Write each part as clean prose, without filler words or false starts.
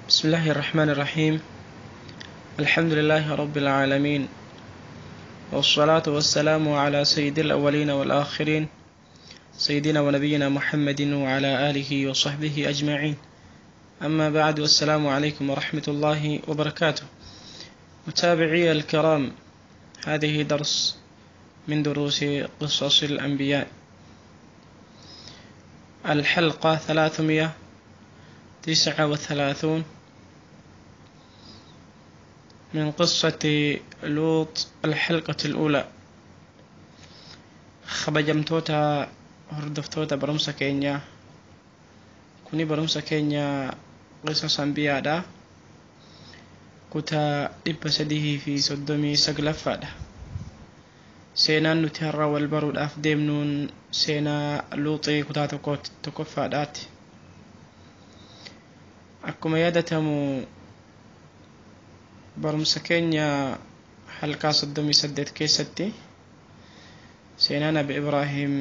بسم الله الرحمن الرحيم. الحمد لله رب العالمين، والصلاة والسلام على سيد الأولين والآخرين، سيدنا ونبينا محمد وعلى آله وصحبه أجمعين. أما بعد، والسلام عليكم ورحمة الله وبركاته. متابعي الكرام، هذه درس من دروس قصص الأنبياء، الحلقة 339 من قصة لوط، الحلقة الأولى. Kabajamtoota hordoftoota barumsa keenya, kuni barumsa keenya qisas anbiyaadha, kutaa 339ffaadha. Seenaan nuti har'a wal baruudhaaf deemnuun seenaa Luuxii kutaa tokkoffaadhaati. Akkuma yaadatamu, barumsa keenya halkaa 38 keessatti seenaa Nabi Ibraahim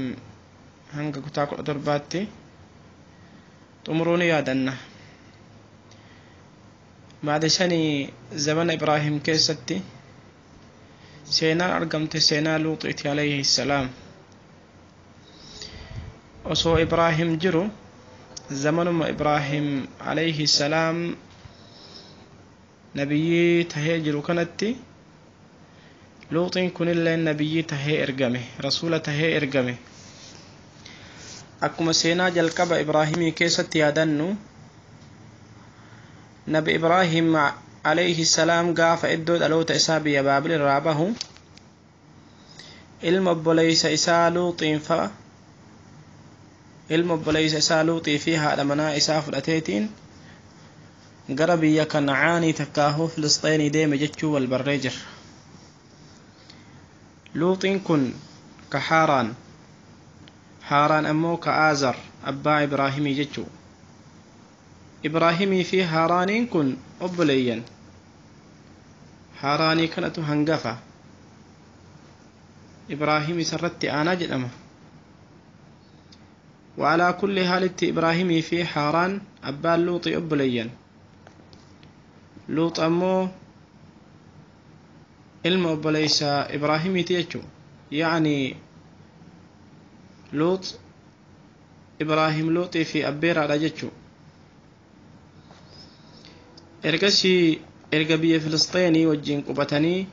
hanga kutaa 17tti xumuruu ni yaadanna. Baada sanii zamana Ibraahim keessatti seenaan argamte seenaa Luuxiiti alayhi salaam. Osoo Ibraahim jiru, zamanuma Ibraahim alayhi salaam nabiyyii tahee jiru kanatti, Luuxiin kunillee nabiyyii tahee ergame, rasuula tahee ergame. Akkuma seenaa jalqaba Ibraahimii keessatti yaadannu, Nabi Ibraahim alayhi salaam gaafa iddoo dhaloota isaa biyya Baabil irraa bahu, ilma obboleeysa isaa Luuxiin fa'a, ilma obboleeysa isaa Luuxii fi haadha manaa isaa fudhateetiin gara biyya Kancaanii takkaahuu Filisxeenii deeme jechuu wal barree jira. Luuxiin kun ka Haaraan, Haaraan ammoo ka Aazar abbaa Ibraahimii jechuu. Ibraahimii fi Haaraaniin kun obboleeyyan. Haaraanii kanatu hangafa. Ibraahim isarratti aanaa jedhama. وعلى كل حال إبراهيم في حاران أبا لوط obboleeyyan. Luux ammoo ilma obboleeysa Ibraahimiiti jechuu. Yacni Luux Ibraahim Luuxii fi abbeeraadha jechuu. Ergasii erga biyya Filisxeenii wajjin qubatanii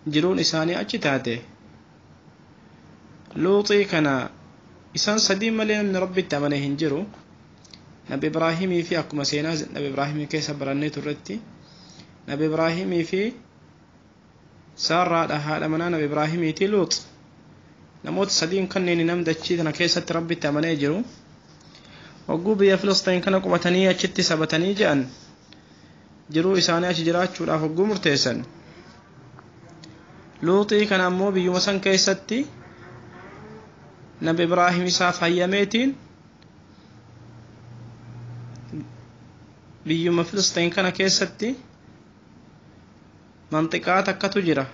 jiruun isaanii achi taate, Luuxii kana isaan sadii malee namni Rabbitti amane hin jiru. Nabi Ibraahimii fi, akkuma seenaa Nabi Ibraahimii keessa barannee turretti, Nabi Ibraahimii fi Saarraadha, haadha manaa Nabi Ibraahimiiti, Luux. Namoota sadiin kanneen nam dachii tana keessatti Rabbitti amanee jiru. Hogguu biyya Filisxeen kana qubatanii achitti sabatanii je'an, jiruu isaanii achi jiraachuudhaaf hogguu murteessan, Luuxii kana ammoo biyyuma san keessatti Nabi Ibraahim isaaf hayyameetiin biyyuma Filisxeen kana keessatti manxiqaa takkatu jira,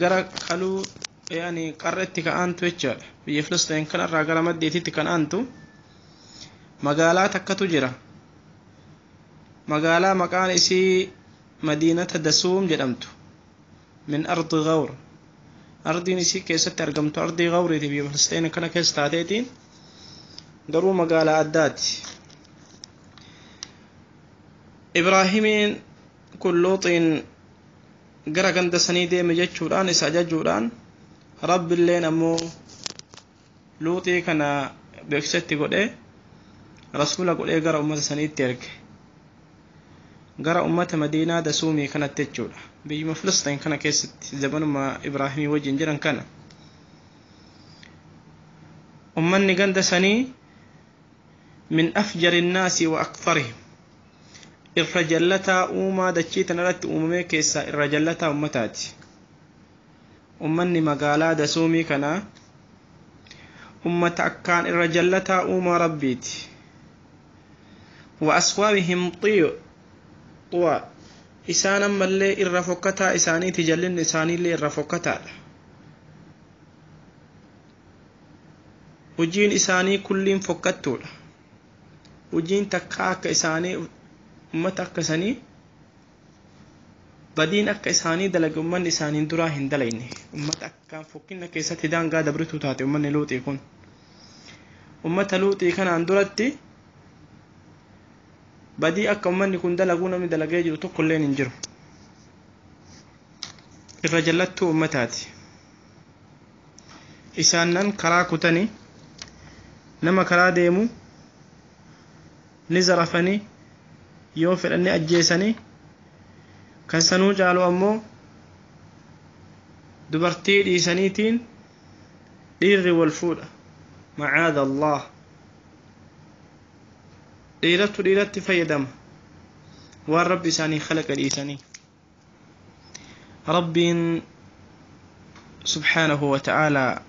gara kaluu yaani qarretti ka'aantu jechaadha. Biyya Filisxeen kanarraa gara maddeetitti kan aantu magaalaa takkatu jira, magaalaa maqaan isii Madiinata Dasuum jedhamtu, min ardi Gawr. Ardiin isii keessatti argamtu ardii Gawriiti. Biyya Filisxeen kana keessa taateetiin garuu magaalaa addaati. Ibraahimiin kun Luuxiin gara ganda sanii deeme jechuudhaan isa ajajuudhaan, Rabbiilleen ammoo Luuxii kana beeksisatti godhee, rasuula godhee gara ummata saniitti erge, gara ummata Madiinaa Dasuumii kanatti jechuudha, biyyuma Filisxeen kana keessatti zamanuma Ibraahimii wajjin jiran kana. Ummanni ganda sanii min afjari innaasi wa akfarihim, irra jallataa uumaa dachii tanarratti uumamee keessaa irra jallataa ummataati. Ummanni magaalaa Dasuumii kanaa ummata akkaan irra jallataa uumaa Rabbiiti. Wa aswaabihim xuwa, isaan ammallee irra fokkataa isaaniiti, jallinni isaaniillee irra fokkataadha. Hojiin isaanii kulliin fokkattuudha. Hojiin takka akka isaanii Ummata akka sanii badiin akka isaanii dalage ummanni isaaniin duraa hin dalayne. Ummata akkaan fokkinna keessatti daangaa dabrituu taate ummanni Luuxii kun. Ummata Luuxii kanaan duratti badii akka ummanni kun dalaguu namni dalagee jiru tokkolleen hin jiru. Irra jallattuu ummataati. Isaannan karaa kutanii nama karaa deemu ni zarafanii, yoo fedhan ni ajjeesanii. Kan sanuu caalu ammoo dubartii dhiisaniitiin dhiirri wal fuudha. Macaada Allah, dhiirattu dhiiratti fayyadama waan Rabbi isaanii khalaqa dhiisanii. Rabbiin subhaanahu wa ta'aalaa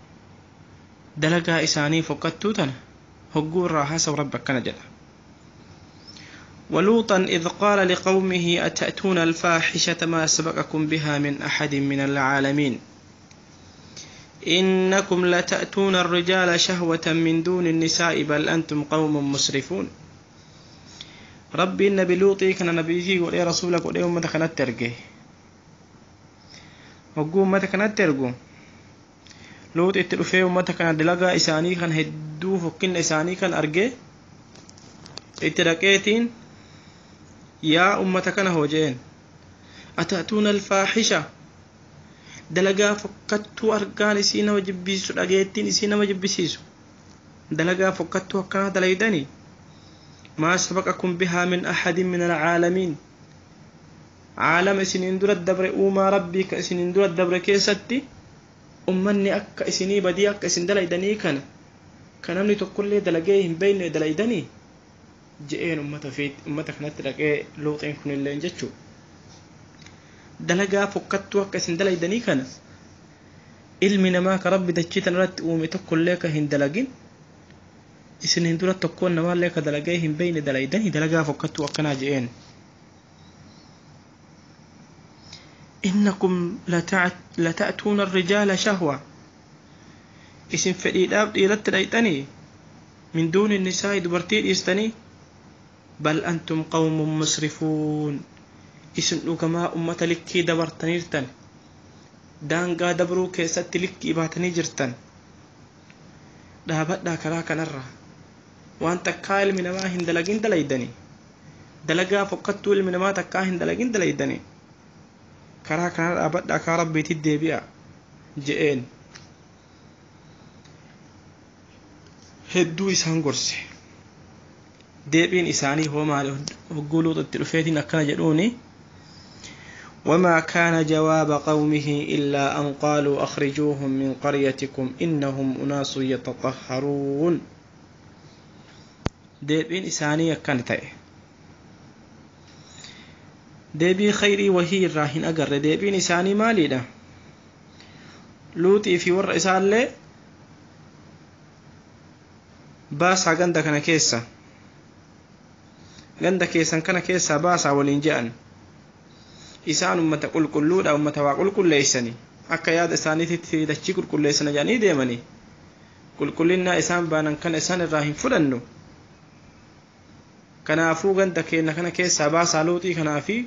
dalagaa isaanii fokkattuu tana hogguu irraa haasawu Rabbi akkana jedha: ولوطا إذ قال لقومه أتأتون الفاحشة ما سبقكم بها من أحد من العالمين إنكم لتأتون الرجال شهوة من دون النساء بل أنتم قوم مسرفون. ربي النبي لوطي كان نبيه ولي رسولك ولي أمة كانت ترجه وقو أمة كانت ترجو لوط اتلفه أمة كانت دلقا إساني كان هدوه فكين إساني كان أرجه اتركيتين يا أمة كان هوجين أتأتون الفاحشة دلقا فكتو أرقان إسينا وجبسيسو أجيتين إسينا وجبسيسو دلقا فكتو أكنا دليدني ما سبقكم بها من أحد من العالمين. عالم إسنين دور الدبر أوما ربي كإسنين دور الدبر كيستي أمني أك إسني بدي أك إسن دليدني كان كنمني تقول لي دلقيهم بين دليدني جئين أمتا فيت أمتا كانت لقي لوطين كن اللي انجتشو دلقا فكتو أك إسن دليدني كان ilmi namaa ka Rabbi dachii tanarratti uume tokkollee ka hin dalagin isin hin dura tokkoon namaallee ka dalagee hin beeyne dalaydanii dalagaa fokkattuu akkanaa je'een. Innakum lata'tuuna arrijaala shahwa isin fedhiidhaaf dhiiratti dhayxanii min duuni nisaa'i dubartii dhiistanii bal antum qawmun musrifuun isin dhugamaa ummata likkii dabartaniirtan daangaa dabruu keessatti likkii baatanii jirtan dhaabadhaa karaa kanarra waan takkaa ilmi namaa hin dalagin dalaydanii dalagaa fokkattuu ilmi namaa takkaa hin dalagin dalaydanii karaa kana dhaabadhaa karaa Rabbiitti deebi'a je'een. Hedduu isaan gorse. Deebiin isaanii hoo maali? Hogguu Luuxatti dhufeetiin akkana jedhuuni: وما كان جواب قومه إلا أن قالوا أخرجوهم من قريتكم إنهم أناس يتطهرون. deebiin isaanii akkana ta'e. Deebii khayrii wahii irraa hin agarre. Deebiin isaanii maaliidha? Luuxii fi warra isaallee baasaa ganda kana keessa, ganda keessan kana keessaa baasaa waliin je'an. Isaan ummata qulqulluudha, ummata waa qulqulleessani akka yaada isaaniitti dachii qulqulleessana jedhanii deemanii qulqullinnaa isaan baanan kana isaan irraa hin fudhannu. Kanaafuu ganda keenya kana keessaa baasaa Luuxii kanaa fi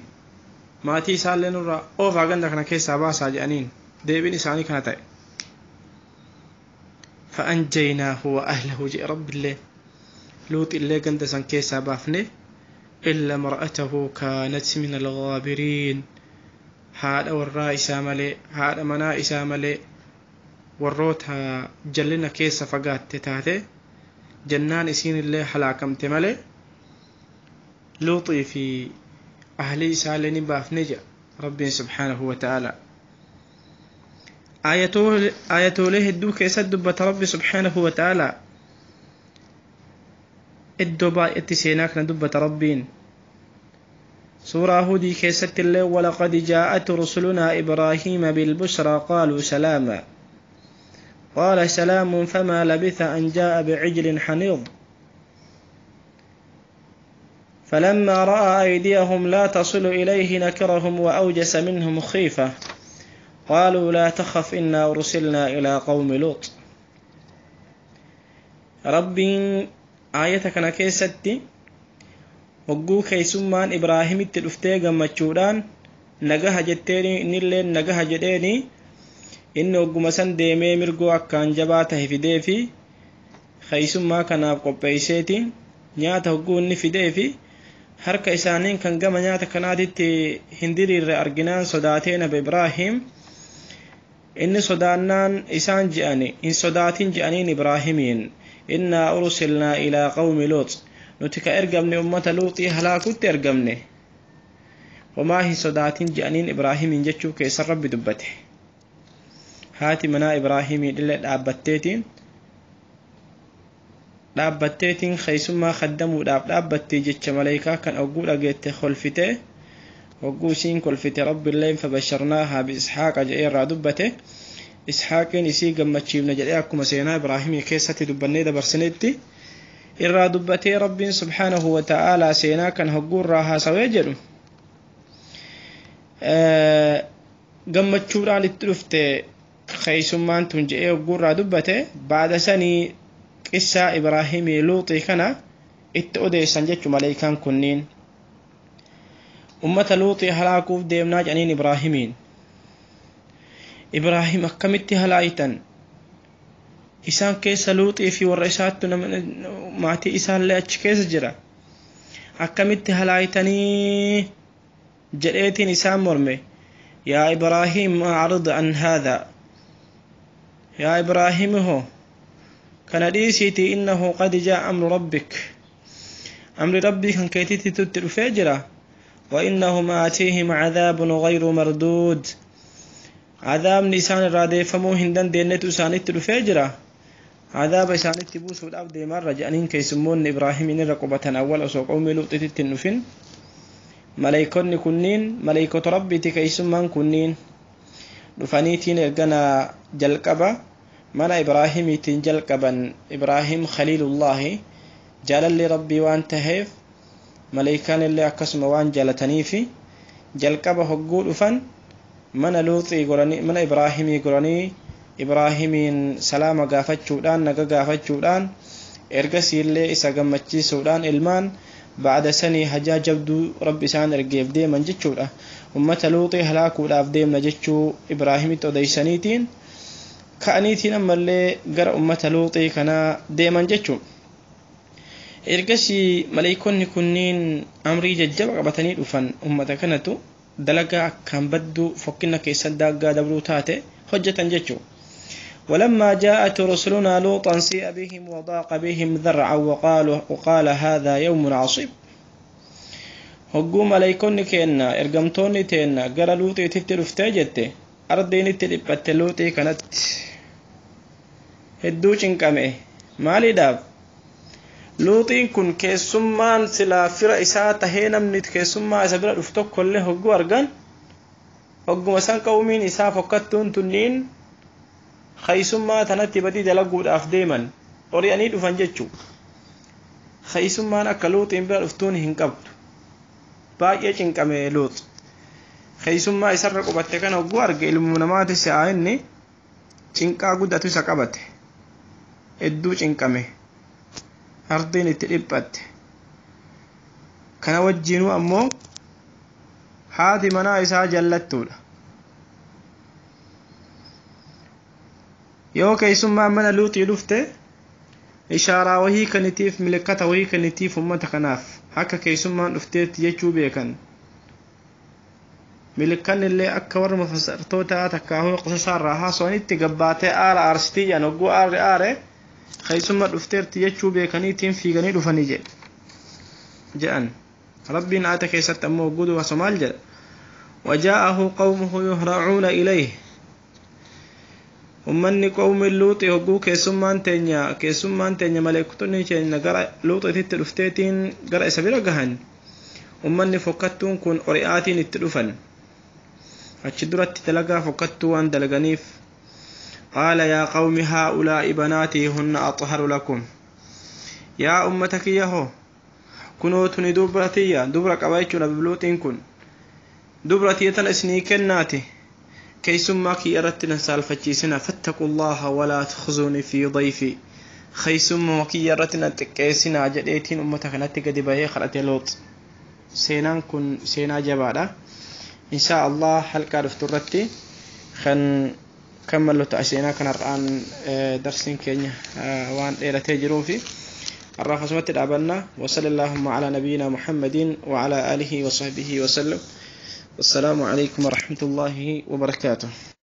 maatii isaallee nurraa oofaa ganda kana keessaa baasaa jedhaniin. Deebiin isaanii kana ta'e. فأنجيناه وأهله جاء رب الله لوط اللي ganda san keessaa baafne إلا امرأته كانت من الغابرين. haadha warraa isaa malee, haadha manaa isaa malee warroota jallina keessa fagaatte taate jannaan isiin illee halaakamte malee Luuxii fi ahlii isaallee ni baafne jedha Rabbiin subhaanahu wa ta'ala. Aayatoolee hedduu keessatti dubbata Rabbi subhaanahu wa ta'ala. Iddoo baay'eetti seenaa kana dubbata Rabbiin. Suuraa Huudii keessatti illee ولقد جاءت رسلنا إبراهيم بالبشرى قالوا سلاما قال سلام فما لبث أن جاء بعجل حنيظ فلما رأى أيديهم لا تصل إليه نكرهم وأوجس منهم خيفة قالوا لا تخف إنا أرسلنا إلى قوم لوط. ربي آية كان كيستي Hogguu keessummaan Ibraahimitti dhuftee gammachuudhaan nagaha jetteeni, innillee nagaha jedheeni, inni hogguma san deemee mirgoo akkaan jabaa tahe fideefi keessummaa kanaaf qopheesseeti nyaata. Hogguu inni fideefi harka isaaniin kan gama nyaata kanaatitti hin diriirre arginaan sodaatee nabi Ibraahim. Inni sodaannaan isaan je'ani, hin sodaatin je'aniin Ibraahimiin. Innaa ursilnaa ilaa qawmi Luux, nuti ka ergamne ummata Luuxii halaakutti ergamne, homaa hin sodaatin je'aniin Ibraahimiin jechuu keessan Rabbi dubbate. Haati manaa Ibraahimii dhille dhaabbatteetiin keessummaa khaddamuudhaaf dhaabbattee jecha maleekaa kan hogguu dhageette kolfite. Hogguu isiin kolfite, Rabbiilleen fabasharnaahaa biIsxaaqa jedhee irraa dubbate. Isxaaqiin isii gammachiifne jedhee akkuma seenaa Ibraahimii keessatti dubbannee dabarsinetti irraa dubbatee, Rabbiin subhaanahu wa ta'aalaa seenaa kan hogguu irraa haasawee jedhu gammachuudhaan itti dhufte keessummaan tun jedhee hogguu irraa dubbate. Baada sanii qissaa Ibraahimii Luuxii kana itti odeessan jechu maleekaan kunniin. Ummata Luuxii halaakuuf deemnaa jedhaniin Ibraahimiin. Ibraahim, akkamitti halaayitan? Isaan keessa Luuxii fi warra isaattu, maatii isaallee achi keessa jira, akkamitti halaayitanii jedheetiin isaan morme. Yaa Ibraahim, acrid an haadha, yaa Ibraahim ho kana dhiisiitii, innahu qad jaa amru rabbik, amri Rabbii kan keetitti tutti dhufee jira. وإنهم آتيهم عذاب غير مردود، عذاب إسان irraa deeffamuu hin dandeenyetu isaanitti dhufee jira. Cadaaba isaanitti buusuudhaaf deemarra jedhaniin keessummoonni Ibraahimiin irra qubatan. Awwal osoo qawmii Luuxititti hin dhufin maleeykonni kunniin maleeykota Rabbiiti. Keessummaan kunniin dhufaniitiin ergana jalqaba mana Ibraahimiitiin jalqaban. Ibraahim khaliilullaahi, jaalalli Rabbii waan taheef, maleeykaan illee akkasuma waan jaalataniifi, jalqaba hogguu dhufan mana Luuxii goranii, mana Ibraahimii goranii, Ibraahimiin salaama gaafachuudhaan, naga gaafachuudhaan, ergasiillee isa gammachiisuudhaan ilmaan ba'ada sanii hajaa jabduu Rabbi isaan ergeef deeman jechuudha. Ummata Luuxii halaakuudhaaf deemna jechuu Ibraahimitti odeysaniitiin ka'aniitiin ammallee gara ummata Luuxii kanaa deeman jechuu. Ergasii maleeykonni kunniin amrii jajjaba qabatanii dhufan. Ummata kanatu dalagaa akkaan badduu fokkina keessan daaggaa dabruu taate hojjetan jechuu. ولما جاءت رسلنا لوطا سيء بهم وضاق بهم ذرعا وقال هذا يوم عصيب. Hogguu maleeykonni keenna, ergamtoonni teenna gara Luuxiititti dhuftee jette, ardiin itti dhiphatte. Luuxii kanatti hedduu cinqame. Maaliidhaaf? Luuxiin kun keessummaan silaa fira isaa tahee namni keessummaa isa bira dhufu tokkollee hogguu argan, hogguma san qawmiin isaa fokkattuun tunniin keessummaa tanatti badii dalaguudhaaf deeman ori'anii dhufan jechuu. Keessummaan akka Luuxiin bira dhuftuun hin qabdu. Baay'ee cinqame Luux. Keessummaa isarra qubatte kana hogguu arge, ilmu namaati se'aa, inni cinqaa guddatu isa qabate. Hedduu cinqame, ardiin itti dhiphatte. Kana wajjiinuu ammoo haati manaa isaa jallattuudha. Yoo keessummaan mana Luuxii dhufte ishaaraa wahii kennitiif, milikkata wahii kennitiif ummata kanaaf, akka keessummaan dhufteetti jechuu beekan. Milikkanni illee akka warra mufassartoota takkaahuu qisasaarraa haasawanitti gabbaatee aara aarsitii jedhan. Hogguu aarri aare keessumma dhufteerti jechuu beekaniitiin fiiganii dhufanii jedhan. Rabbiin aata keessatti ammoo hogguu dubasu maal jedha? وجاءه قومه يهرعون إليه. Ummanni qawmi Luuxi hogguu keessummaan teenya maleekotonni keenya gara Luuxititti dhufteetiin gara isa bira gahan, ummanni fokkattuun kun ori'aatiin itti dhufan. Achi duratti dalagaa fokkattuu waan dalaganiif, qaala yaa qawmi haa'ulaa'i banaatii hunna axharu lakum, yaa ummata kiyya hoo, kunoo tuni dubra tiyya, dubra qaba jechuudha Luuxiin kun, dubra tiyya tana isinii kennaati, keessummaa kiyya irratti nan saalfachiisina. Fattaqullaha walaa tukhzuuni fi dayfi, keessummaa kiyya irratti nan xiqqeessinaa jedheetiin ummata kanatti gadi bahee kadhate Luux. Seenaan kun seenaa jabaadha. Inshaa Allah halqaa dhuftu irratti kan kan mallu ta'a. Seenaa kanarraan darsiin keenya waan dheeratee jiruufi har'aaf asumatti dhaabanna. وصلى اللهم على نبينا محمد وعلى آله وصحبه وسلم. والسلام عليكم ورحمة الله وبركاته.